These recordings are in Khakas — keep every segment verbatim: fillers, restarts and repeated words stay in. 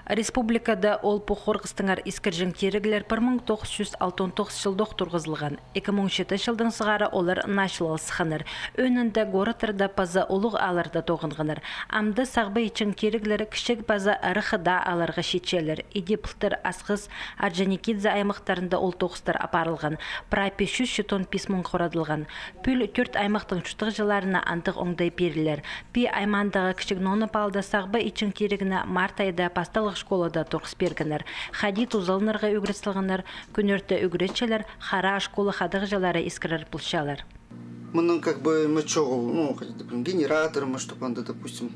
Республикада ол пу хорғыстаңар искірҷең тиріглер пір муң тоғыс чӱс алтон тоғыс чылдох турғызылған. Ікі муң читі чылдаң сығара олар наа чылалысханнар. Ӧӧнінде городтарда паза улуғ аалларда тоғынғаннар. Амды Сағба итчең тиріглер кічіг паза ырах даа аалларға читчелер. Иди пылтыр Асхыс, Орджоникидзе аймахтарында ол тоғыстар апарылған. Прай пис чӱс читон пис муң хорадылған. Пӱӱл тӧрт аймахтың чуртағҷыларына андағ оңдай пирілер. Пии аймаандағы Кічіг Нооноп аалда Сағба итчең тирігні март айда пасталығ школада турғыс пиргеннер. Хайди тузаланарға ӱгрет салғаннар, кӱнӧрте ӱгретчілер, хараа школа хадағҷылары искірер полчалар. Мының как бы ниме чоғыл, ну, хотя бы генератор ма, чтоб анда, допустим,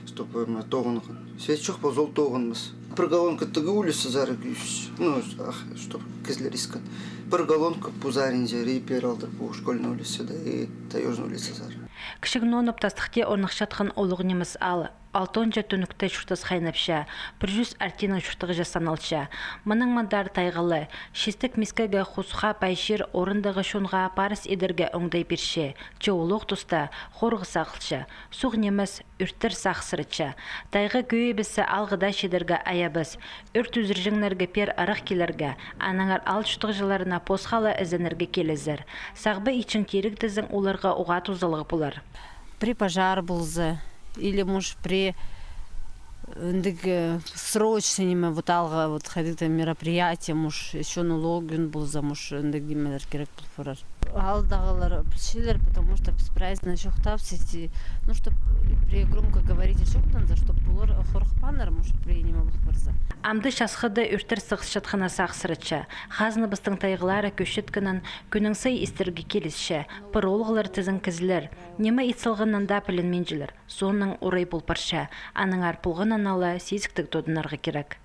чтоб ниме тоғынған. Свет чох полза, ол тоғынмас. Пір колонка тігі улицазар кӧс, ну, ах, чтоб кізілер искен. Пір колонка пу саринзар и пеер алдыр пу Школьный улицада и Таёжный улицазар. Кічіг Нооноп тастыхти орныхчатхан улуғ нимес аал. Алтонҷа тӱнӱкте чуртас хайнапча, пір чӱс артиинең чуртағҷы саналча. Мының мындар тайғалы. Чистек мискеге, хусха, пай чир орындағы чонға парыс идерге оңдай пирче. Че улуғ туста хорғы сағылча. Суғ нимес, ӧрттер сағыссыратча. Тайға кӧӧй піссе, алғыда чидерге айабас. Ӧрт ӱзірҷеңнерге пеер ырах килерге, аннаңар аал чуртағҷыларына посха ла ізенерге килізер. Сағба итчең тиріг тізең оларға уғаа тузалығ полар. При пожар полза, или, может, при, э, ындығ, э, срочный ниме, вот алға, вот хайдағ-да мероприятие, может, ещё Новый год полза, может, ындығ нимелер кирек пол парар. Аалдағылар пілчелер, потому что піс прайзына чоохтапчабыс, ну, чтоб при громко говоритель чоохтанза, чтоб олар хорыхпааннар, может, при ниме пол парза. Амды часхыда ӧрттер сығысчатханы сағыссыратча. Хазнабыстың тайғалары кӧзіткенін кӱннің сай истерге килісче. Пір оолғылар тізең кізілер ниме ит салғанын даа пілінминчелер. Соонаң орай пол парча. Аннаңар полғанына ла сизіктіг тоданарға кирек.